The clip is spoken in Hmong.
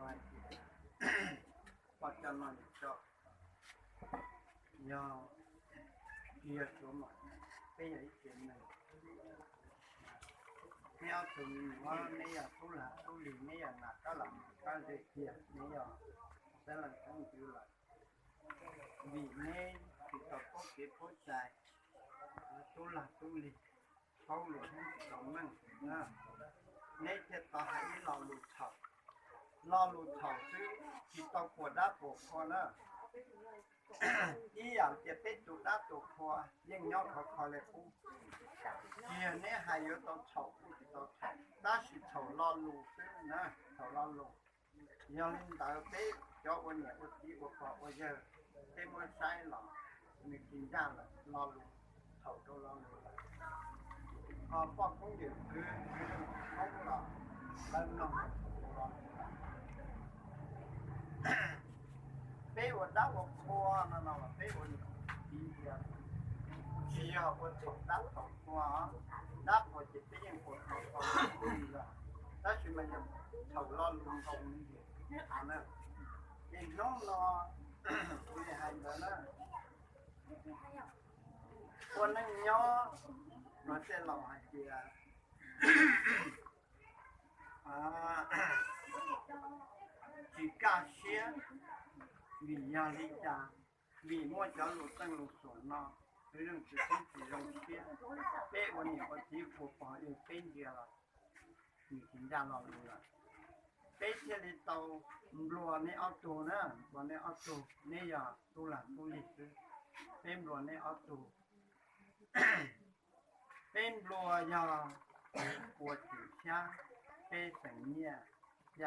Poj coj noj yus coj, yog, tsis yog tsuav mas, peb yog ib tsev neeg. Neb ob tug me nyuam, neb yog tub lag tub lig, neb yog nas kab lam kab ze kiag, neb yog xeeb leej xeeb ntxwv lawm. Vim neb tsis tau paub kev paub cai, tub lag tub lig, paub lus heev tsis tau meej, neb thiaj tau hais ib lo lus txhaum. Lo lus txhaum xwb tsis tau puas dab puas qhua na. Ib yam tias peb tus dab tus qhua yeej nyob khov kho li qub. Tsis yog neb hais yuav tau txhaum kuj tsis tau txhaum, tab sis txhaum lo lus xwb na, txhaum lo lus. Yog li ntawd peb cov ua niam ua txiv ua pog ua yawg, peb muab saib los nws tsis ncaj lawm, lo lus txhaum rau lo lus lawm. Ho poj koob yawm kwv, kwv koob los lawv mloog txhaum rau lo lus lawm. Peb ua dab ua qhua no no los peb ua niam ua txiv tias, tsis yog ua txhaum dab txhaum qhua, dab qhua ces peb yeej ua txhaum tau li los, tab sis mas yog txhaum lo lus nkaus li. Ces hnub no kuv hais ntawd na, ua neej nyob no tej laus hais tias tsis kaj siab, vim yog li cas? Vim muaj cov lus txeej lus xuam no, peb zoo tsis zoo siab, peb ua niam ua txiv ua pog yeej peb ntsia los nws tsis ncaj lo lus lawm. Peb thiaj li tau nplua neb ob tug na, nplua neb ob tug, neb yog tub lag tub lig xwb, peb nplua neb ob tug. Peb nplua yog ua tim xyab, peb xeem nyiaj,